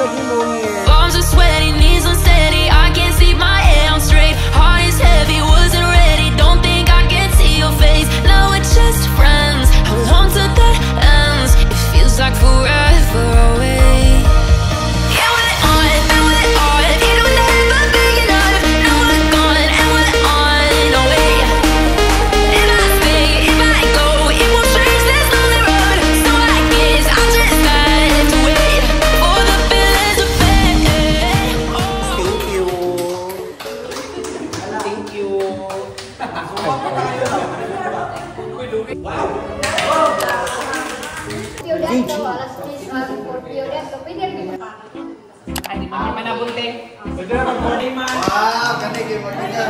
lagi mo here. Palms are sweaty, knees unsteady. I can't see my head on straight. Heart is heavy, wasn't ready. Don't think I can see your face. Now we're just friends. How long till that ends? It feels like forever away. Yeah, we're on, and we're on. It'll never be enough. Now we're gone, and we're on our way. If I stay, if I go, it won't change this lonely road. So I guess I'll just have to wait for the feelings to fade. Oh. Thank you. Thank you. Piodato, alas 10 ang for Piodato. Pwede rin. Ay, di man man nabunte. Ah, kani kay maganda.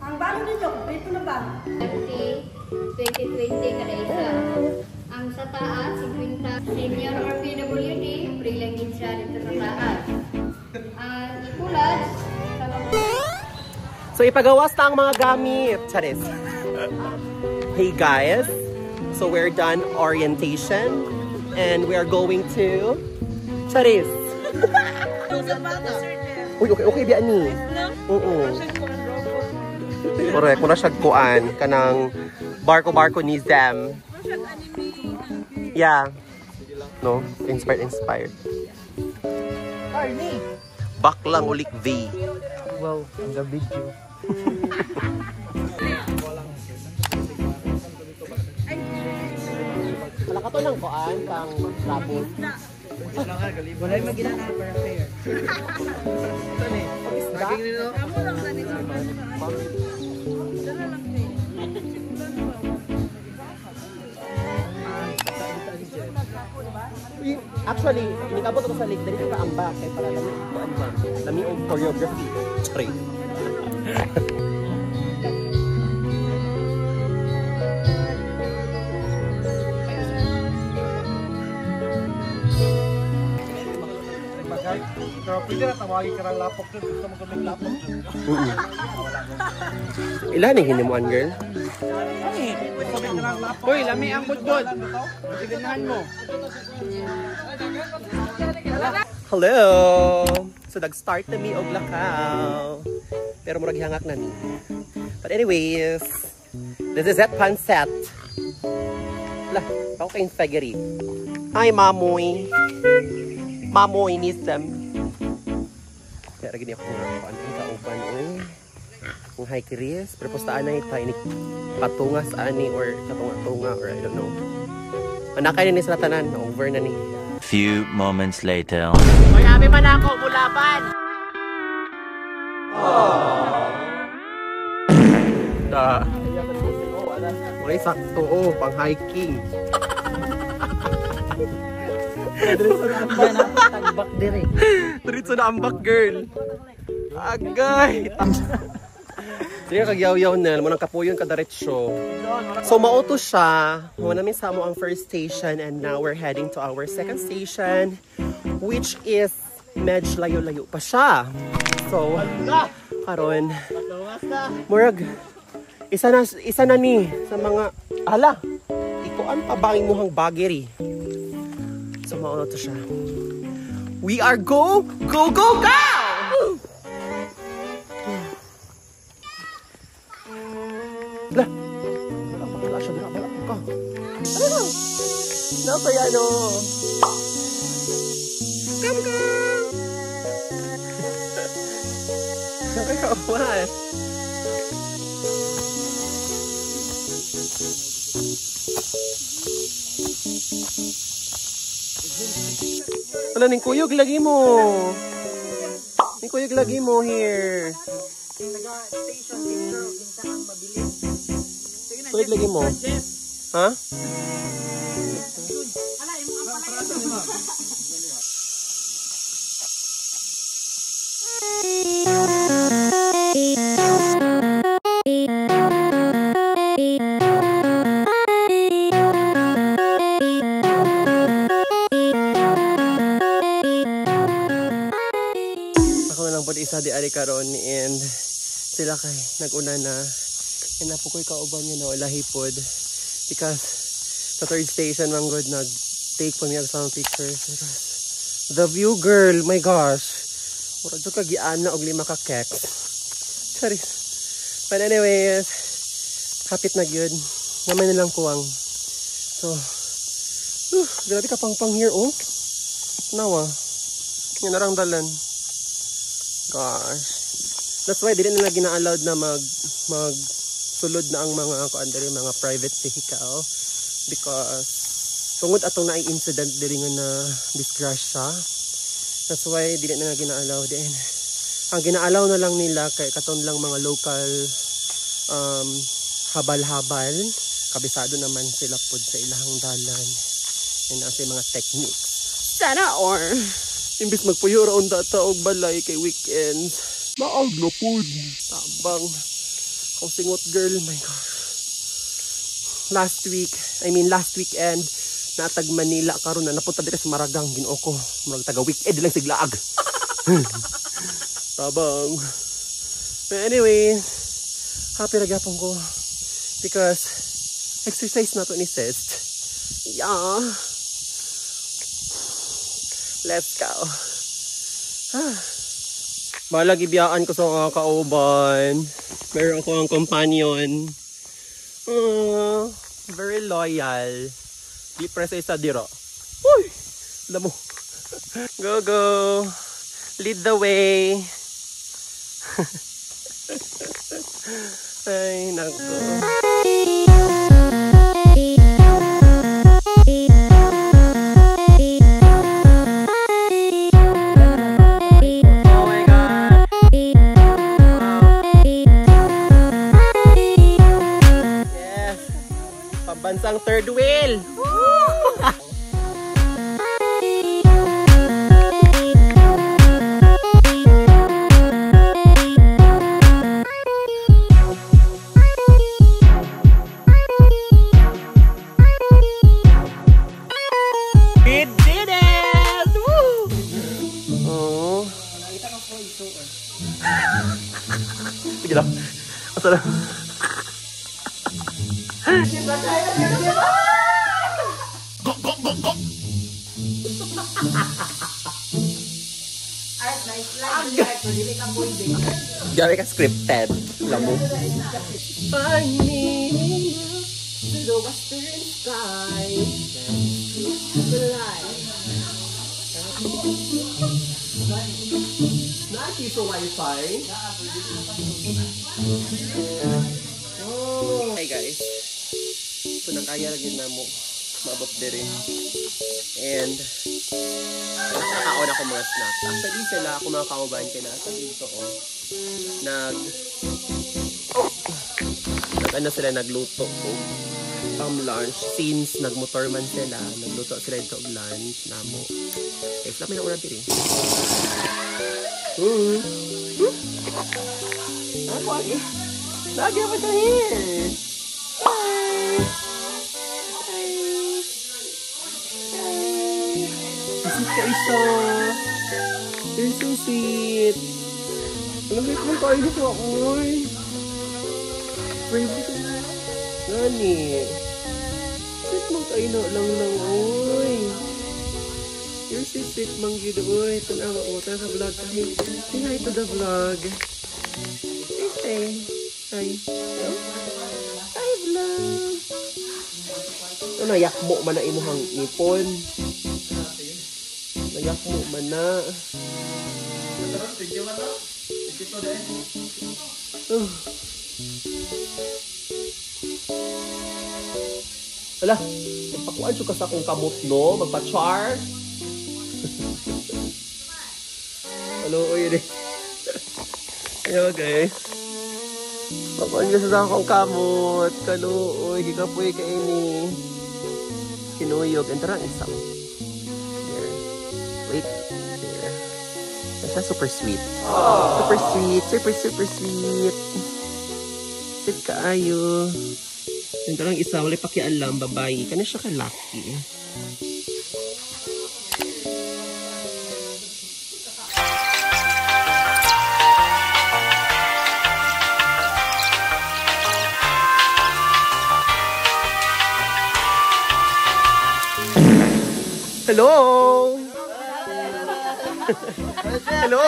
Ang balo ninyo, dito na ba? 30, 2020 kada isa. Ang sa taas, 50 senior or PWD, free lang din siya dito sa taas. Ang ipulad, sa So ipagawas na ang mga gamit. Charis. Hey guys. So we're done orientation and we are going to Charis. Uy, okay, okay biya ni. Oo. Correct, mura siya kuan kanang barko-barko ni Zem. Yeah. No, inspired, inspired. Baklang ulik V. Wow, ang video. Wala ka to ng kuan kang labon. Wala yung magina na para fair. Uy, actually, inikabot ako sa lake diri ka amba kay para lami kuan ba. Lami og choreography. Sorry. Pero pwede na tawagin ka ng lapok dun. Gusto mo gawing lapok dun. Ilan ang hinimuan, girl? Hoy, lami ang budbod. Tiganahan mo. Hello! So nag-start na mi og lakaw. Pero murag hangak na ni. But anyways, this is it panset. Lah, ako kayong faggery. Hi, mamoy. Mamoy nisem. Kaya gini ako nga kuan ang kauban oy. Kung hi Chris, pero postaan na ita ini patungas ani or katunga-tunga or I don't know. Anakay ni sa tanan, over na ni. Few moments later. Hoy, abi man ako mulaban. Da. Walay sakto oh, pang hiking. Tagbak dire. Diretso na ambak, girl. Agay. Sige, kagyaw-yaw na. Alam mo nang kapuyon kadiretso. So, mauto siya. Muna namin sa mo ang first station and now we're heading to our second station, which is medyo layo-layo pa siya. So, karon murag, isa na ni sa mga, ala, ikuan pa ba ang imuhang bagiri? So, mauto siya. We are go, go, go, go! Lah, wala pa wala siya, wala pa ka. Ano? Nasa yan, oh. Come, come! Nakakauwan. Wala, ning kuyog lagi mo. Ning kuyog lagi mo here. Kuyog lagi mo. Ha? Ako na lang po isa di ari karon and sila kay naguna na and napo ko'y kauban niya na wala hipod because sa third station man good nag Mag-take pa mi og some pictures. The view, girl, my gosh. Mura jud ka giana og 5 ka keks. Charis. But anyways, hapit na gyud. Gamay na lang kuwang. So, grabe ka pangpang here, oh. Nawa. Yan narang dalan. Gosh. That's why dili nila gina-allowed na mag sulod na ang mga kuan diri, mga private vehicle, because tungod atong naay incident diri nga na disgrasya. That's why dili na gina-allow din. Ang gina-allow na lang nila kay katon lang mga local habal-habal. Kabisado naman sila pod sa ilahang dalan. And asa mga techniques. Sana or imbis magpuyo ra unta ta og balay kay weekends. Maag na pod. Tabang akong singot, girl, my gosh. Last weekend natag Manila karon na napunta diri sa Maragang, Ginoo ko. Murag taga weekend lang siglaag. Tabang. But anyway, happy ra gyapon ko because exercise na to ni sis. Yeah. Let's go. Balag ibiyaan ko sa mga kauban. Meron ko ang companion. Very loyal. Di presa isa dira. Uy! Alam mo. Go, go! Lead the way! Ay, nako. Oh my God! Yes! Pambansang third wheel! We did it! Woo! Oh. Sige lang. Asa na? Go, go, go, go! Grabe ka scripted. Alam mo. Find me to the western sky. Naki sa wifi. Oh. Hi guys. So nakaya lagi na mo maabot diri. And nakakaon ako mga snacks. Actually sila ako mga kauban kay nasa dito oh. Nag sila nagluto oh. Lunch. Since nagmotor man sila, nagluto sila dito og lunch namo. Eh, sila may nauna diri. Ako agi. Lagi pa siya here. Hi. Hi. Hi. Sweet ka isa. You're so sweet. Ang sweet mong kayo ko ako. Brave ko na. Nani. Sweet mong kayo na lang lang. Oy. You're so sweet mang yun. Oy. Tanawa ko. Tanawa sa vlog. Say hi to the vlog. Say hi. Hi vlog. Ano, yakmo man na imuhang ngipon. Nayakmo man na. Ala, nagpakuan siya ka sa akong kamot, no? Magpa-char. Hello, oy, yun eh. Ayo, guys. Pakuan siya sa akong kamot. Kaluoy, hikapoy ka ini. Kinuyog. Entra ang isa. There. Wait. There. Siya super sweet. Aww. Super sweet. Super, super sweet. Sweet kaayo. Entra ang isa. Wala pakialam, babae. Kano siya ka-lucky. Hello! Hello!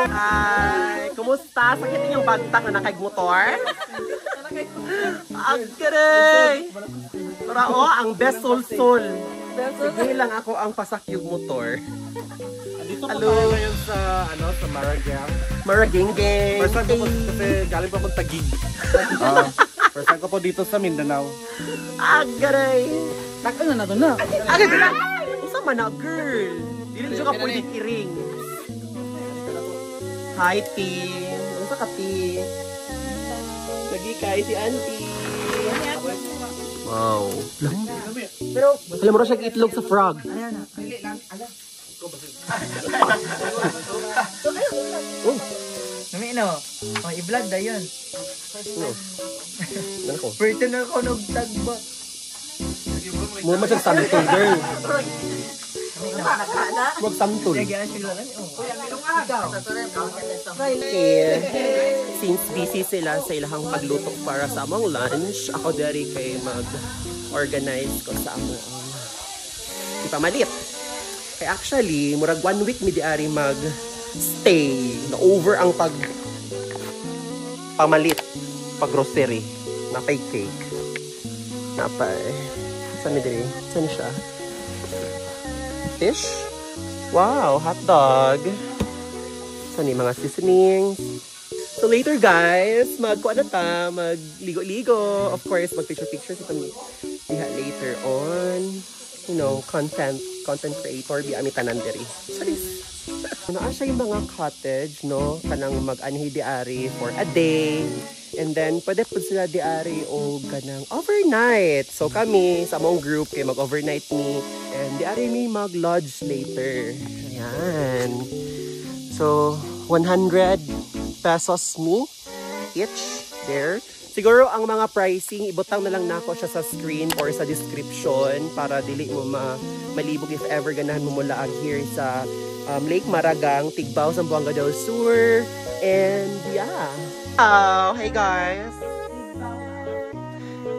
Hi! Kumusta? Sakit inyong bagtak na nakag-motor? Agkere! Para oh, ang best sul-sul. Sige lang ako ang pasakyog motor. Dito po Hello. tayo ngayon sa ano sa Maragang. Maragingging! First time ko po kasi galing pa akong Taguig. First time ko po dito sa Mindanao. Agkere! Takal na na to na. Agay sila! Usa man na, girl! Dili na siya ka pwede iring. Hi, T. Unsa ka, T? Lagi kay si Auntie. Wow. Pero, alam mo ra siya itlog sa frog. Oh, Nami no. Oh, i-vlog da yun. no. Ano ko? Pwede na ako nagtagba. Mura man siyang santol, girl. Huwag santol. Lagi sila lang. Oh. Okay. Since busy sila sa ilahang pagluto para sa among lunch, ako diri kay mag-organize ko sa among ipamalit. Kay actually, murag one week mi diari mag-stay. Na over ang pag pamalit, pag grocery, napay cake. Napay. Saan ni diri? Saan siya? Fish? Wow, hot dog. Saan ni mga seasonings? So later guys, magkuha na ta, magligo-ligo. Of course, mag-picture-picture sa kami diha later on. You know, content creator, bi ami tanan diri. Charis. Naa siya yung mga cottage, no? Kanang mag-anhi diari for a day. And then, pwede po sila diari o ganang overnight. So kami, sa among group, kay mag-overnight ni. And diari mi mag-lodge later. Ayan. So, 100 pesos me each there. Siguro ang mga pricing, ibutang na lang nako siya sa screen or sa description para dili mo malibog if ever ganahan mo mulaag here sa Lake Maragang, Tigbao, Zamboanga del Sur. And yeah. Oh, hey guys.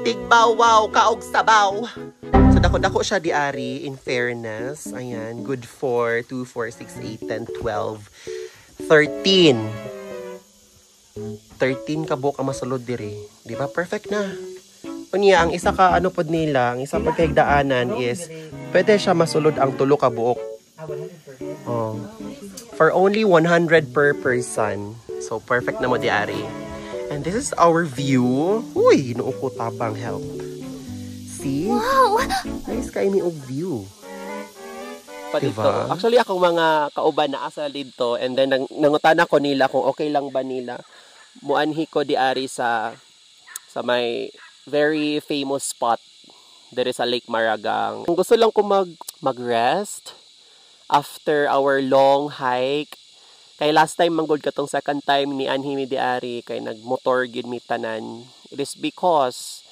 Tigbaw wow kaog sabaw. So dako-dako siya diari, in fairness. Ayan, good for 2, 4, 6, 8, 10, 12, 13. 13 ka buok ang masulod diri. Di ba? Perfect na. Unya, ang isa ka ano pod nila, ang isa pag kahigdaanan is pwede siya masulod ang tulo ka buok. Ah, 100 per head. Oh. For only 100 per person. So perfect na mo diari. And this is our view. Uy, noo ko tabang help. See? Wow! Nice kay ni og view. Pa dito. Diba? Actually, akong mga kauban na asa dito and then nangutana ko nila kung okay lang ba nila muanhi ko diari sa may very famous spot diri sa Lake Maragang. Kung gusto lang ko mag-rest after our long hike. Kay last time manggod katong second time ni anhi mi diari kay nagmotor gyud mi tanan. It is because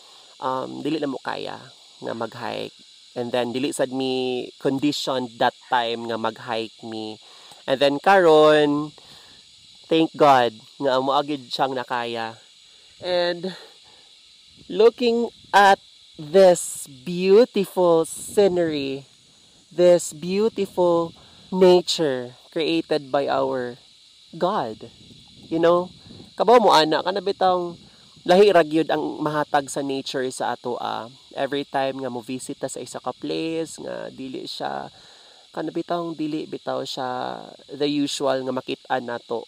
dili na mo kaya nga mag-hike. And then dili sad mi conditioned that time nga mag-hike mi. And then karon, thank God nga amo agid siyang nakaya. And looking at this beautiful scenery, this beautiful nature created by our God. Kabaw mo ana kana bitang lahi ra gyud ang mahatag sa nature sa ato ah. Every time nga mo visit ta sa isa ka place nga dili siya kana bitang dili bitaw siya the usual nga makit-an nato,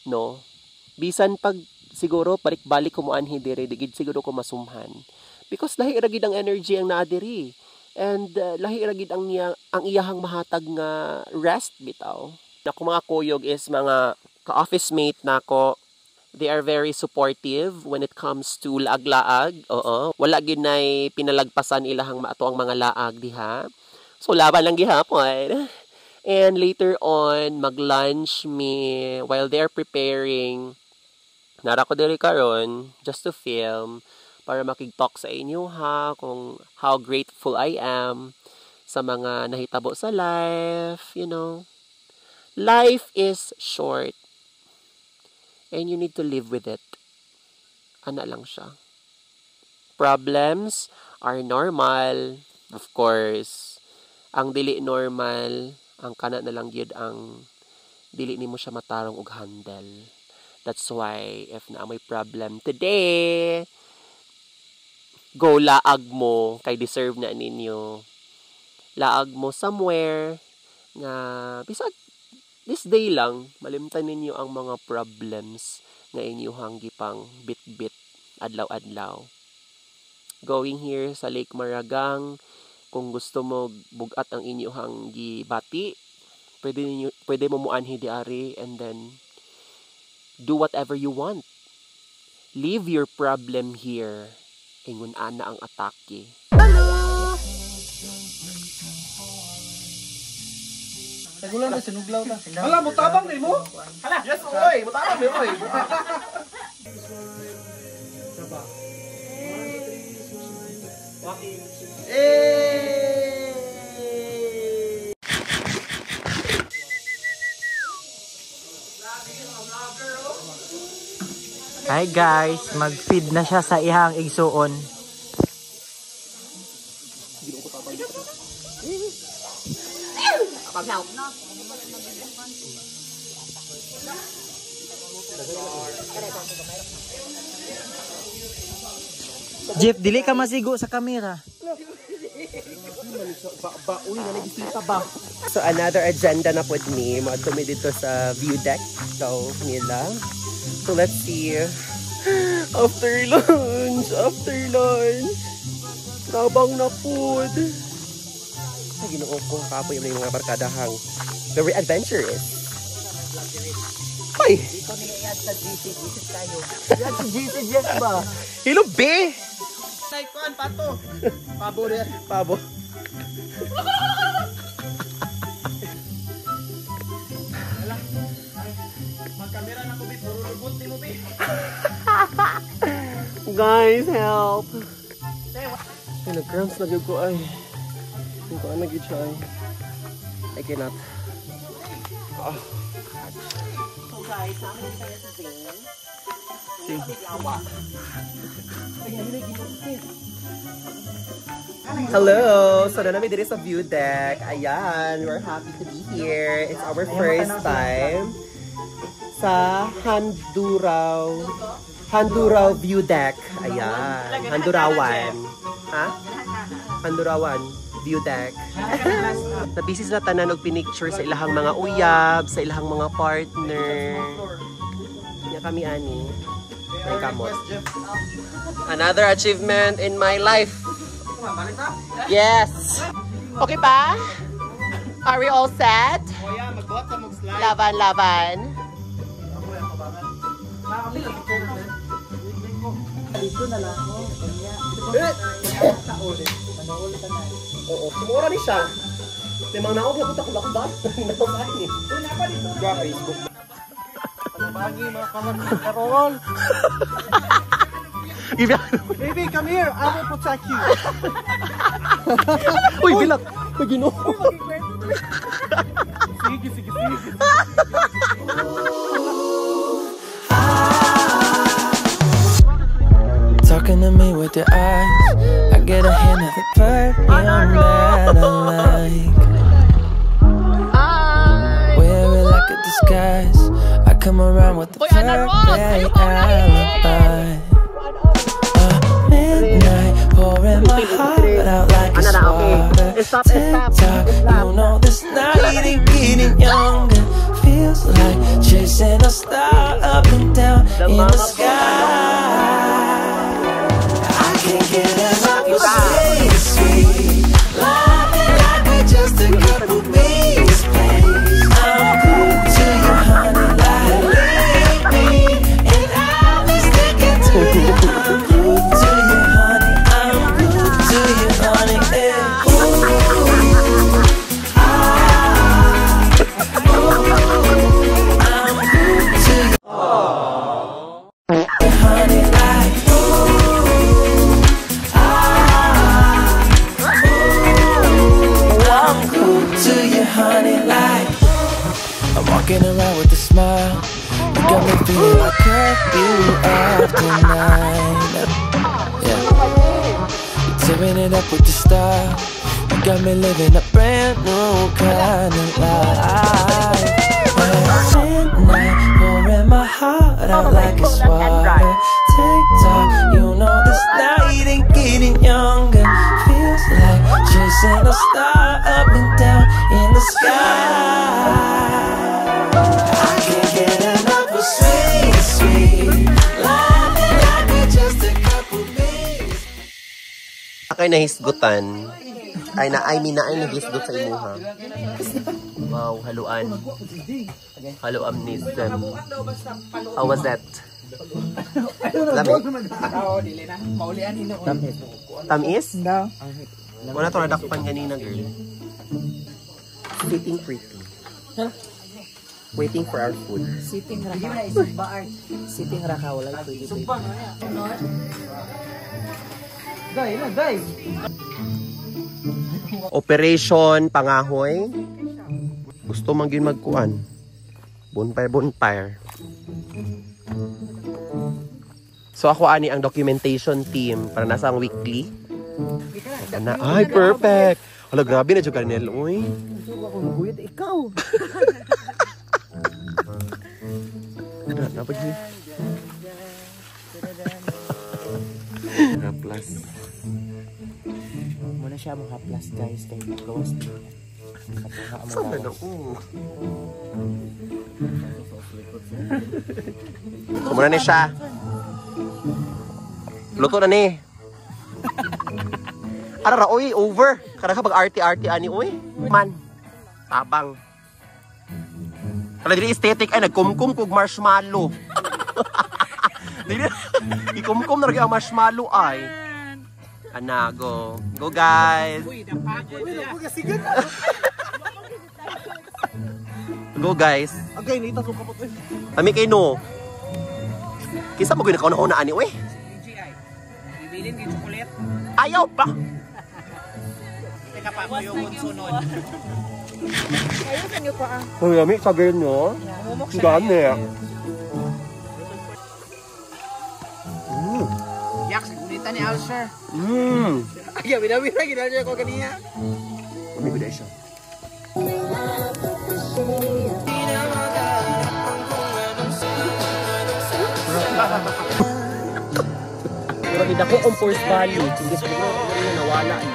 no? Bisan pag siguro balik-balik ko moanhi diri, di gid siguro ko masumhan. Because lahi ra gid ang energy ang naa diri. And lahi ra gid ang niya ang iyahang mahatag nga rest bitaw. Ako mga kuyog is mga ka-office mate nako. They are very supportive when it comes to laag-laag. Oo. Wala gid nay pinalagpasan ilahang maato ang mga laag diha. So laban lang gihapon. And later on, mag-lunch me while they're preparing. Nara ko diri karon just to film para makig-talk sa inyo ha kung how grateful I am sa mga nahitabo sa life. Life is short. And you need to live with it. Ana lang siya. Problems are normal, of course. Ang dili normal, ang kana na lang gyud ang dili nimo siya matarong og handle. That's why if naa may problem today, go laag mo kay deserve na ninyo. Laag mo somewhere nga bisag this day lang malimtan ninyo ang mga problems nga inyuhang gipang bit-bit adlaw-adlaw. Going here sa Lake Maragang, kung gusto mo bugat ang inyuhang gibati, pwede mo muanhi diari and then do whatever you want. Leave your problem here. Ingon ana ang atake. Tagulan na sinuglaw ta. Hala, mutabang na mo? Hala. Yes, oy, mutabang na oy. Hi guys, mag-feed na siya sa ihang igsuon. Jeff, dili ka masigo sa kamera. So another agenda na pud ni moadto mi dito sa view deck daw nila. So let's see. After lunch, after lunch. Tabang na pud. Ay, Ginoo ko, kapoy yung mga barkadahang very adventurous. Ay! Dito niya i-add sa GC, GC tayo. I-add sa GC, Jeff ba? Hello, be! Ay, kuan pato. Pabo rin. Pabo. Magkamera na ko bi, puro lubot ni mo bi. Guys, help! Ay, nag-cramps na gyud ko ay. Hindi ko na gyud siya ay. I cannot. Ah. So guys, namin tayo sa Zane. Hello! So na namin diri sa view deck. Ayan, we're happy to be here. It's our first time sa Handuraw View Deck. Ayan. Handurawan. Ha? Handurawan View Deck. Nabisi sila tanan og pinicture sa ilahang mga uyab, sa ilahang mga partner. Nya kami ani. May kamot. Another achievement in my life. Yes. Okay pa? Are we all set? Laban, laban. Oo, sumura ni siya. May mga naog na punta ko lakbat. Naog ani. Facebook. Panabangi mga kamarol. Baby, come here. I will protect you. Uy, bilak. Uy, Ginoo. Sige, sige, sige. Talking to me with your eyes, I get a hint of the perfume that I like. Wear it like a disguise. I come around with the perfect alibi. Midnight, pouring my heart out like it's water. Tick-tock, you know this night ain't getting younger. Feels like chasing a star up and down in the sky. I can't get enough. You say it's sweet, loving like we just a couple weeks. Please, I'm glued to you, honey, like me, and I'll be sticking to you. I'm glued to you, honey. I'm glued to you, honey. Yeah. Ooh, ah, ooh, I'm glued to you, honey, like ooh, ah, ooh, I'm glued to you, honey, like I'm walking around with a smile. You got me feeling like curfew after 9. Yeah, you're tearing it up with the style. You Got me living a brand new kind of life. Tonight, pouring my heart out like it's water. Tick tock, you know this night ain't getting younger. Feels like chasing a star up and down in the sky. I can't get enough of sweet, sweet life. Like we're just a couple minutes. Akay nahisgutan. Ay na ay mina ay nahisgot sa imuha. Wow, haluan. Haluan ni Sem. How was that? Lami? Tamis? No. Wala to nadakpan ganina, girl. Sitting pretty. Waiting for our food. Sitting raka. Sitting raka wala pwede pwede. Day, na, day. Operation Pangahoy. Gusto man gyud magkuan. Bonfire, bonfire. So ako ani ang documentation team para nasa ang weekly. Ana, ay perfect. Hala grabe na jud Karnel, uy. Guyot ikaw. Na napag Plus. Muna siya mo plus guys kay gawas niya. Saan na no? Muna ni siya. Luto na ni. Ara ra oy, over. Kara ka pag arty-arty ani oy. Man. Tabang. Kala dili aesthetic ay nagkumkum kog marshmallow. Dili ikumkum na ang marshmallow ay. Ana, go. Go guys. Go guys. Okay, nita so kapot. Ami kay no. Kinsa mo gyud nakauna-una ani oy? Bibilin kay chocolate. Ayaw pa. Teka pa mo yung sunod. Ang lami sa girl no. Gani. Yak, sigurita ni Alsher. Ay, binabi na ginagawa ko kaniya. Umi gud siya. Pero hindi ako kung force value. Hindi siguro nawala na.